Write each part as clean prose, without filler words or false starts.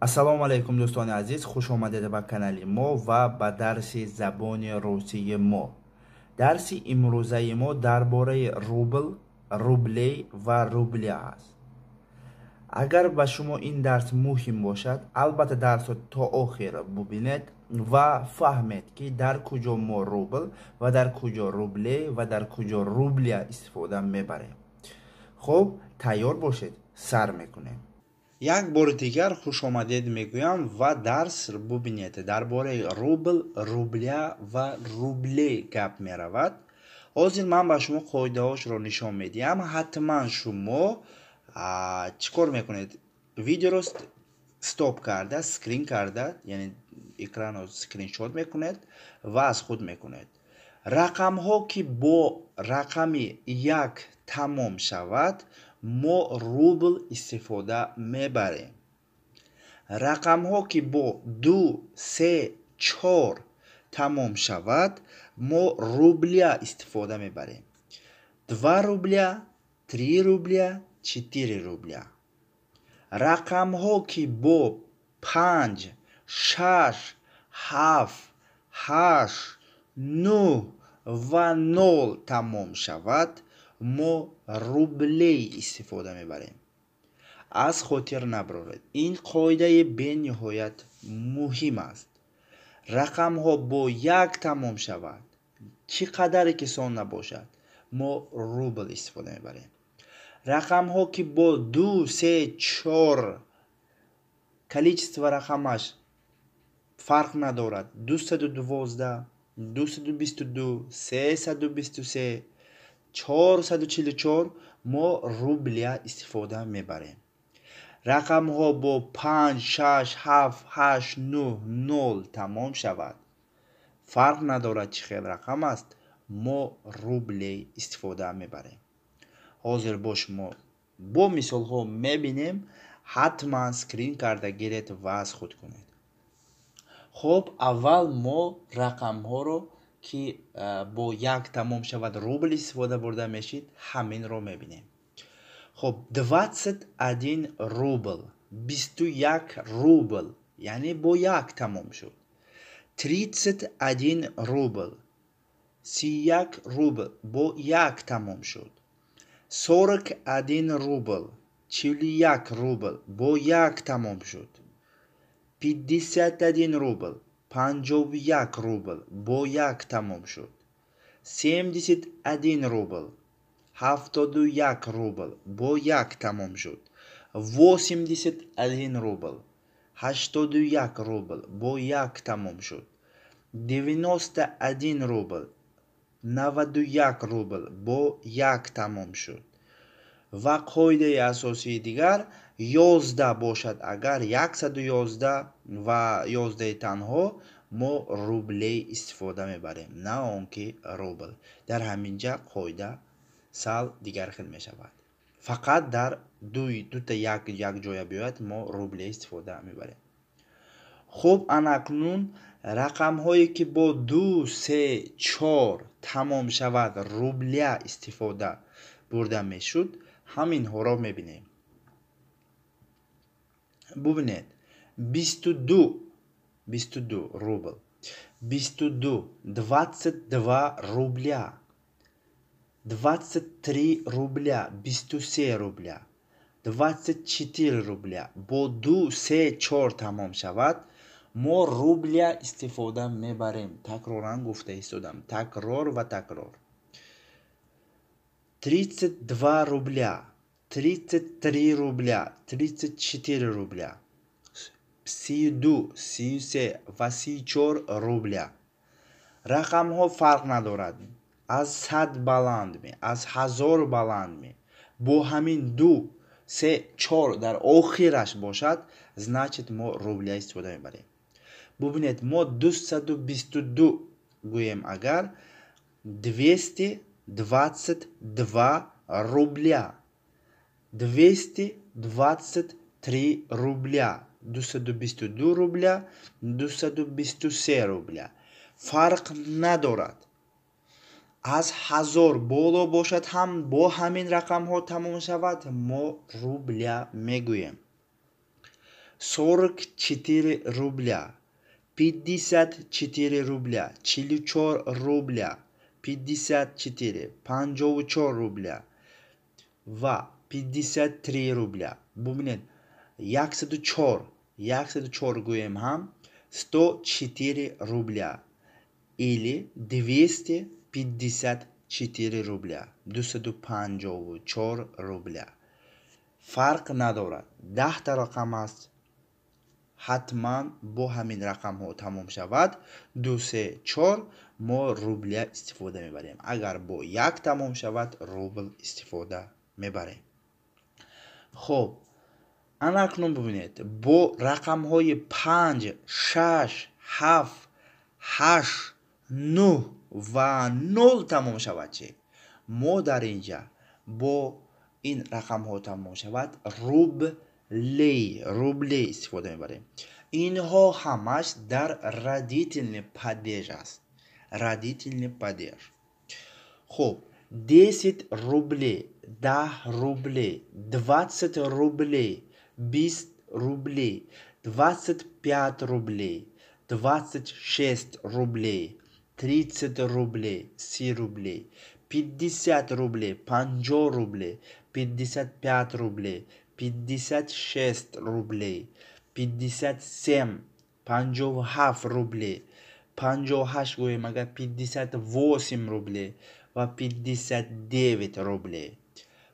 Ассалому алайкум, дӯстони азиз, хуш омадед ба канали мо ва ба дарси забони русии мо. Дарси имрӯзаи мо дар бораи рубл, рублей ва рубля аст. Агар ба шумо ин дарс муҳим бошад, албатта дарсро то охир бубинед ва фаҳмед, ки дар куҷо мо рубл ва дар куҷо рублей ва дар куҷо рубля истифода мебарем. Хуб, тайёр бошед, сар мекунем. Як бори дигар хушомадед мегӯям ва дарс бубинед. Дар бораи рубл, рубля ва рублей гап меравад. Ҳозир ман ба шумо қоидаҳошро нишон медиҳам. Ҳатман шумо чӣ кор мекунед? Видеоро стоп карда, скрин карда, яъне экранро скриншот мекунед ва аз худ мекунед. Рақамҳо ки бо рақами як тамом шавад, мо рубл истифода мебарем. Рақамҳо ки бо ду, се, чор тамом шавад, мо рубля истифода мебарем: 2 рубля, 3 рубля, 4 рубля. Рақамҳо ки бо панҷ, шаш, ҳафт, ҳашт, нӯҳ ва нол тамом шавад, мо рублей истифода мебарем. Аз хотир набароред, ин қоидаи бениҳоят муҳим аст. Рақамҳо бо як тамом шавад, чӣ қадаре ки сон набошад, мо рубл истифода мебарем. Рақамҳо ки бо ду, се, чор, количество рақамаш фарқ надорад, 212, 222, 323, 444, мо рубля истифода мебарем. Рақамҳо бо панҷ, шаш, ҳафт, ҳашт, нӯҳ, нол тамом шавад, фарқ надорад, чӣ хел рақам аст, мо рублей истифода мебарем. Ҳозир бо шумо бо мисолҳо мебинем. Ҳатман скрин карда гиред ва аз худ кунед. Хуб, аввал мо рақамҳоро, ки бо як тамом шавад, рубл истифода бурда мешид, ҳаминро мебинем. Хуб, 21 рубл, 21 рубл, яъне бо як тамом шуд. 31 рубл, 31 рубл, бо як тамом шуд. 41 рубл, 41 рубл, бо як тамом шуд. 51 рубл, 51 рубл, бо як тамом шуд. 71 рубл, 71 рубл, бо як тамом шуд. 81 рубл, 81 рубл, бо як тамом шуд. 91 рубл, 91 рубл, бо як тамом шуд. Ва қоидаи асосии дигар: 11 бошад агар, 111 ва 11-и танҳо, мо рублей истифода мебарем, на он ки рубл. Дар ҳамин ҷа қоида сал дигар хел мешавад. Фақат дар дута як якҷоя биёяд, мо рублей истифода мебарем. Хуб, анакнун рақамҳое ки бо ду, се, чор тамом шавад, рубля истифода бурда мешуд, ҳаминҳоро мебинем. Бубинед: 22, 22 рубл, 22, 22 рубля, 23 рубля, 23 рубля, 24 рубля. Бо ду, се, чор тамом шавад, мо рубля истифода мебарем. Такроран гуфта истодам, такрор ва такрор. 32 рубля, 33 рубля, 34 рубля, 32, 33 ва 34 рубля. Рақамҳо фарқ надорад, аз 100 баланд ме, аз 1000 баланд ме, бо ҳамин ду, се, чор дар охираш бошад, значит, мо рубля истифода мебарем. Бубинед, мо 222 гӯем агар, 222 рубля, 223 рубля, 222 рубля, 223 рубля, фарқ надорад. Аз 1000 боло бошад ҳам, бо ҳамин рақамҳо тамом шавад, мо рубля мегӯем. 44 рубля, 54 рубля, 44 рубля, 54, 54 рубля ва 53 рубля. Бубинед, 104, 104 гӯем ҳам, 104 рубля или 254 рубля, 254 рубля, фарқ надорад. 10-та рақам аст, ҳатман бо ҳамин рақамҳо тамом шавад, ду, се, чор, мо рубля истифода мебарем. Агар бо як тамом шавад, рубл истифода мебарем. Хуб, ана акнун бубинед, бо рақамҳои панҷ, шаш, ҳафт, ҳашт, нӯҳ ва нол тамом шавад чӣ? Мо дар инҷа бо ин рақамҳо тамом шавад, рублей, рублей истифода мебарем. Инҳо ҳамаш дар родительный падеж аст, родительный падеж. Хуб, 10 рублей, 10 рублей, 20 рублей, 20 рублей, 25 рублей, 26 рублей, 30 рублей, 30 рублей, 50 рублей, 50 рублей, 55 рублей, 56 рублей, 57, 57 рублей, 58 гӯем агар, 58 рублей ва 59 рублей.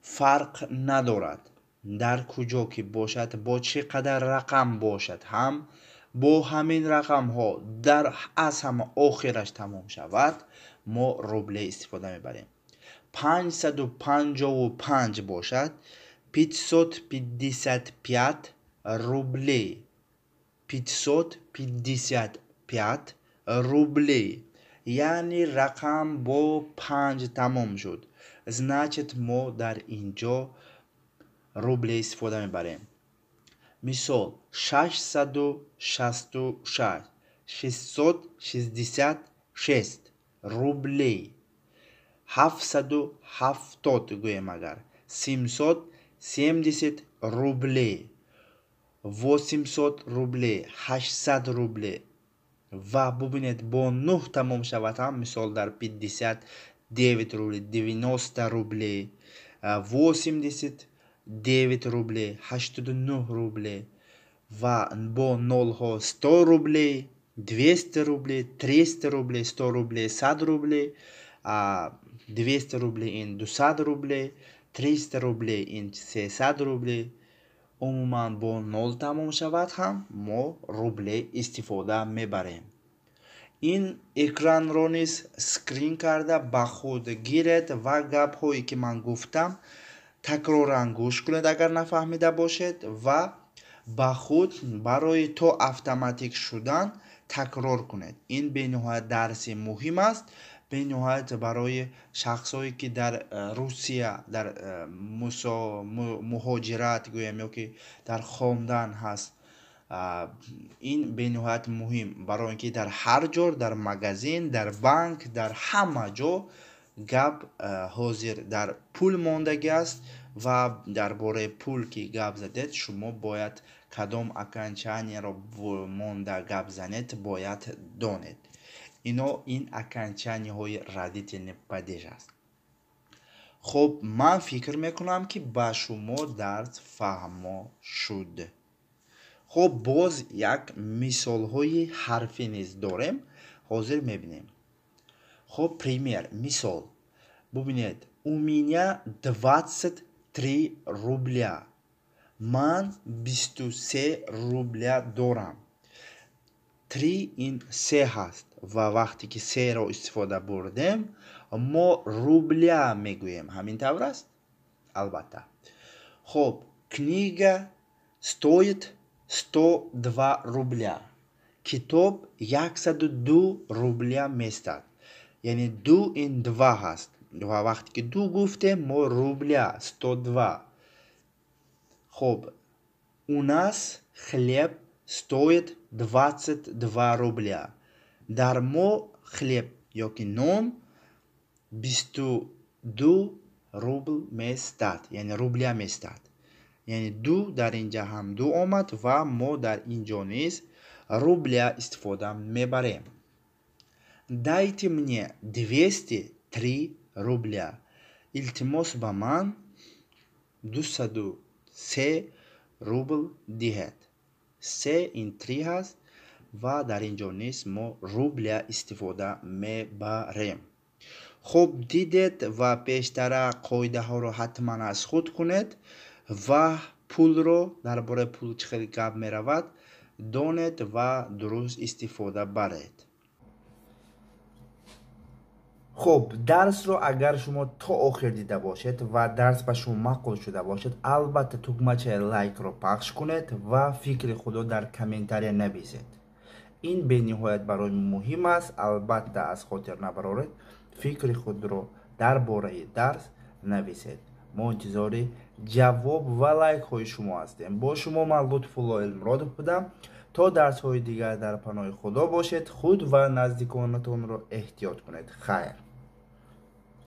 Фарқ надорад, дар куҷо ки бошад, бо чӣ қадар рақам бошад ҳам, бо ҳамин рақамҳо дар аз ҳама охираш тамом шавад, мо рублей истифода мебарем. 555 бошад, 555 рублей, 555 рублей, яъне рақам бо панҷ тамом шуд, значит, мо дар ин ҷо рублей истифода мебарем. Мисол, 666, 666 рублей, 770 гӯем агар, 770 рублей, 800 рублей, 800 рублей. Ва бубинед, бо нӯҳ тамом шавад ҳам, мисол, дар 59 рублей, 90 рублей, 89 рублей, 89 рублей ва бо нолҳо 100 рублей, 200 рублей, 300 рублей. 100 рублей 100 рублей, 200 рублей ин 200 рублей, 300 рублей ин 300 рублей. Умуман, бо нол тамом шавад ҳам, мо рублей истифода мебарем. Ин экранро низ скрин карда ба худ гиред ва гапҳое ки ман гуфтам, такроран гӯш кунед, агар нафаҳмида бошед, ва ба худ барои то автоматик шудан такрор кунед. Ин бениҳоят дарси муҳим аст, бениҳоят барои шахсое ки дар Русия дар муҳоҷират гӯем ё ки дар хондан ҳаст. Ин бениҳоят муҳим, барои он ки дар ҳар ҷо, дар магазин, дар банк, дар ҳама ҷо гап ҳозир дар пул мондагӣ аст. Ва дар бораи пул ки гап задед, шумо бояд кадом окончание ро монда гап занед, бояд донед. Ино ин окончание ҳои родительный падеж аст. Хуб, ман фикр мекунам, ки ба шумо дарс фаҳмо шуд. Хуб, боз як мисолҳои ҳарфӣ низ дорем, ҳозир мебинем. Хуб, пример, мисол. Бубинед, у меня 23 рубля, ман 23 рубля дорам. Три ин се ҳаст ва вақте ки серо истифода бурдем, мо рубля мегӯем. Ҳамин тавр аст, албатта. Хуб, книга стоит 102 рубля, китоб 102 рубля местад, яъне ду ин два ҳаст ва вақте ки ду гуфтем, мо рубля, 102. Хуб, у нас хлеб стоит 22 рубля, дар мо хлеб ёки нон 22 рубл местад, яъне рубля местад. Яъне ду дар инҷа ҳам ду омад ва мо дар ин ҷо низ рубля истифода мебарем. Дайте мне 203 рубля. Илтимос, ба ман 203 рубл диҳед. Се ин три ҳаст ва дар ин ҷо низ мо рубля истифода мебарем. Хуб дидед ва пештара қоидаҳоро ҳатман аз худ кунед ва пулро, дар бораи пул чӣ хел гап меравад, донед ва дуруст истифода баред. Хуб, дарсро агар шумо то охир дида бошед ва дарс ба шумо маъқул шуда бошад, албатта тугмачаи лайкро пахш кунед ва фикри худро дар комментария нависед. Ин бениҳоят барои муҳим аст. Албатта, аз хотир набароред, фикри худро дар бораи дарс нависед. Мо интизори ҷавоб ва лайкҳои шумо ҳастем. Бо шумо ман, Лутфулло Элмуродов, будам. То дарсҳои дигар дар паноҳи Худо бошед. Худ ва наздиконатонро эҳтиёт кунед. Хайр.